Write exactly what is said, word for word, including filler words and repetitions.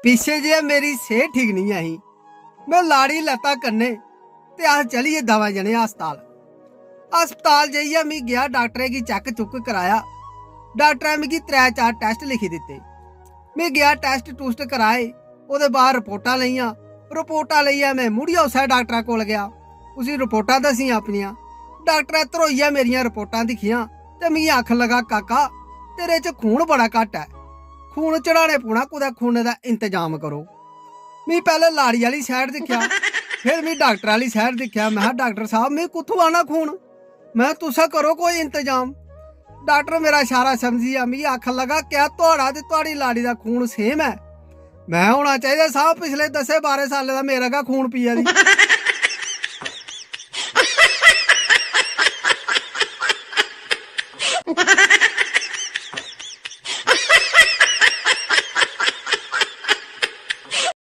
पिच्छे जेहा मेरी सेह्त ठीक नेईं ऐ ही। में लाड़ी लैता कन्नै ते अस चली गे दवैं जने अस्पताल। अस्पताल जाइयै मी गेआ, डाक्टरै गी चैक चुक कराया। डाक्टरै मिगी त्रै चार टैस्ट लिखी दित्ते। में गेआ, टैस्ट टूस्ट कराए। ओह्दे बाद रपोर्टां लेइयां। रपोर्टां लेइयै में मुड़ियै उस्सै डाक्टरै कोल गेआ। उसी रपोर्टां दस्सियां अपनियां। डाक्टरै ध्रोइयै मेरियां रपोर्टां दिक्खियां ते मिगी आखन लगा, "काका, तेरे च खून बड़ा घट्ट ऐ। खून चढ़ाने पौना, कुतै खूनै दा इंतजाम करो।" मी पैह्लें लाड़ी आह्ली साइड दिक्खेआ, फिर मी डाक्टर आह्ली साइड दिक्खेआ। में हा, "डाक्टर साह्ब, मी कुत्थूं आना खून? में, तुसें करो कोई इंतजाम।" डाक्टर मेरा इशारा समझी गेआ, मिगी आखन लगा, "क्या थुआढ़ा ते थुआढ़ी लाड़ी दा खून सेम ऐ?" में, "होना चाहिदा साह्ब, पिछले दस्सें बारें सालें दा मेरा गै खून पिया दी।"